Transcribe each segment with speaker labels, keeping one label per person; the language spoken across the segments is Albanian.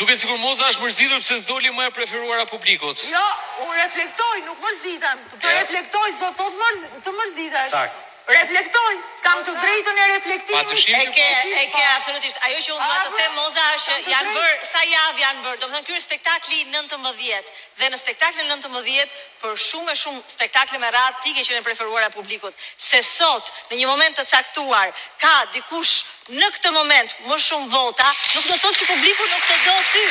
Speaker 1: Duket sikur Moza është mërzitur pse s'doli më e preferuara publikut.
Speaker 2: Jo, unë reflektoj, nuk mërzitem. Të reflektoj, s'do të thotë të mërzitesh.
Speaker 3: Saktë.
Speaker 2: Reflektoj, kam të drejtën e reflektimit.
Speaker 1: Padyshim
Speaker 4: E
Speaker 1: që
Speaker 4: ke,
Speaker 1: po.
Speaker 4: e ke absolutisht. Ajo që unë dua të them Moza është
Speaker 2: Kam
Speaker 4: që
Speaker 2: të
Speaker 4: janë
Speaker 2: drejtë.
Speaker 4: bërë sa javë janë bërë. Domethënë ky është spektakli i 19 dhe në spektaklin e 19 për shumë e shumë spektakle me radhë ti ke qenë e preferuara e publikut. Se sot në një moment të caktuar ka dikush në këtë moment më shumë vota, nuk do të thotë që publiku nuk të do ty.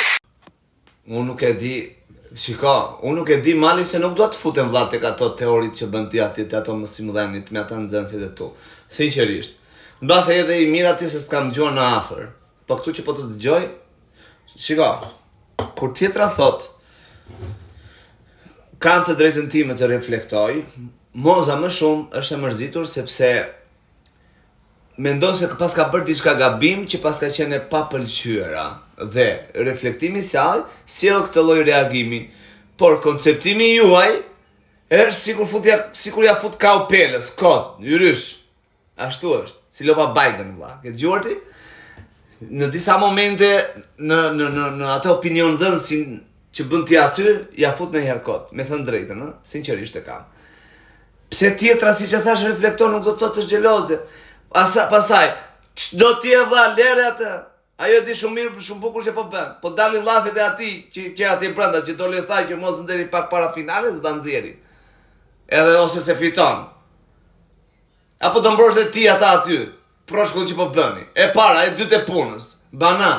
Speaker 5: Unë nuk e di, shiko, unë nuk e di mali se nuk dua të futem vlla tek ato teoritë që bën ti atje te ato mësimdhënit me ata nxënësit e tu. Sinqerisht. Mbase edhe i mirë atje se s'kam dëgjuar në afër. Po këtu që po të dëgjoj, shiko, kur tjetra thot kam të drejtën time të reflektoj, Moza më shumë është e mërzitur sepse mendon se pas ka bërë diçka gabim që pas ka qenë e papëlqyera dhe reflektimi i saj sjell këtë lloj reagimi. Por konceptimi juaj është sikur futja sikur ja fut kau pelës, kot, yrysh. Ashtu është, si lopa bajgën vlla. Ke dëgjuar ti? Në disa momente në në në në atë opinion dhënësin që bën ti aty, ja fut në herë kot, me thënë drejtën, ë, sinqerisht e kam. Pse tjetra, siç e thash, reflekton, nuk do të thotë është xheloze. Asa, pastaj, ç'do ti e vlla, lere atë. Ajo e di shumë mirë, shumë bukur që po bën. Po dalin llafet e atij që që atje brenda, që doli e tha që mos nderi pak para finales do ta nxjerrin. Edhe ose se fiton. Apo do mbrosh dhe ti ata aty, proshkull që po bëni. E para, e dytë e punës. Bana.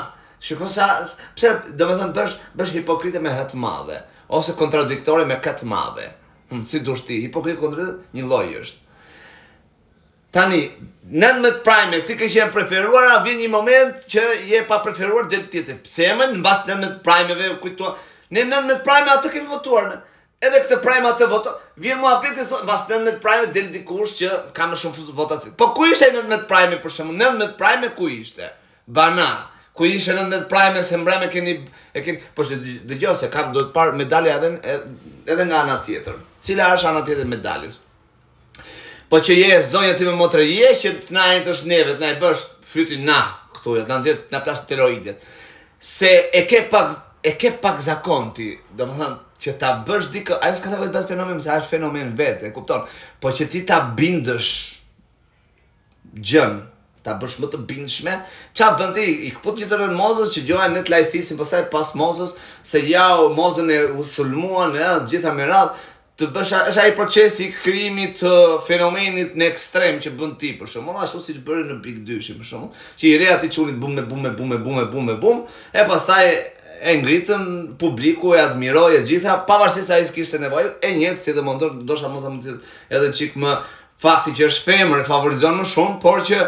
Speaker 5: Shiko sa, pse, do me thënë, bësh, bësh hipokrite me H të madhe, ose kontradiktore me K të madhe. Hm, si dush ti, hipokrit kontradiktore, një lloj është. Tani, 19 prime, ti ke qenë preferuara, vjen një moment që je pa preferuar del tjetër. Pse më në mbas 19 primeve u kujtua? Ne 19 prime atë kemi votuar ne. Edhe këtë prime atë voto, vjen muhabeti thotë mbas 19 prime del dikush që ka më shumë vota. Po ku ishte 19 prime për shembull? 19 prime ku ishte? Bana. Ku ishte 19 prime se mbrëmë keni e keni po se dëgjoj se kam duhet parë medalja edhe edhe nga ana tjetër. Cila është ana tjetër e medaljes? Po që je zonja ti me motrë je që të na enjtësh neve, të na i bësh fytin na këtu, të na nxjerr, të na plas steroidet. Se e ke pak e ke pak zakon ti, domethënë që ta bësh dikë, ajo s'ka nevojë të bëhet fenomen, se është fenomen vetë, e kupton? Po që ti ta bindësh gjën, ta bësh më të bindshme, ça bën ti, i këput një tërën Mozës që gjoja ne të lajthisim pastaj pas Mozës, se ja Mozën e u sulmuan e të gjitha me radhë, të bësh është ai procesi i krijimit të fenomenit në ekstrem që bën ti për shembull, ashtu siç bëri në Big Dyshi për shembull, që i re atij çunit bum me bum me bum me bum me bum me bum, e pastaj e ngritën publiku e admiroi e gjitha, pavarësisht se ai s'kishte nevojë, e njëjtë si dhe mund ndoshta mos mund të jetë edhe çik më fakti që është femër e favorizon më shumë, por që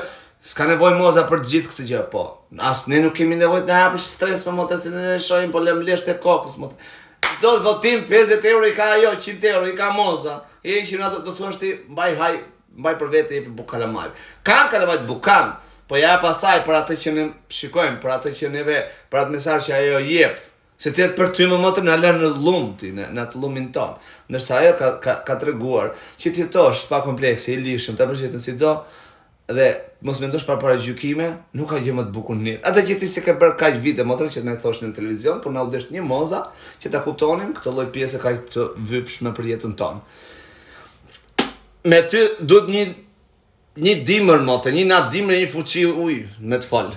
Speaker 5: s'ka nevojë Moza për të gjithë këtë gjë, po. As ne nuk kemi nevojë të na japësh stres me motë se ne e shohim, po lëm lesht e kokës më. Çdo votim 50 euro i ka ajo, 100 euro i ka Moza. E që na do të thuash ti, mbaj haj, mbaj për vete jepi bukë kalamaj. Kan kalamajt bukë kan, po ja pasaj për atë që ne shikojmë, për atë që neve, për atë mesazh që ajo jep. Se të jetë për ty më motër na lënë në llum ti, në, në atë llumin ton. Ndërsa ajo ka, ka, ka treguar që të jetosh pa komplekse, i lirshëm, ta bësh jetën si do, dhe mos mendosh pa paragjykime, nuk ka gjë më të bukur në jetë. Atë që ti si ke bërë kaq vite motër që na thosh në televizion, por na u desh një moza që ta kuptonim këtë lloj pjese kaq të vypshme për jetën tonë. Me ty duhet një një dimër motër, një natë dimër e një fuqi ujë me të fal.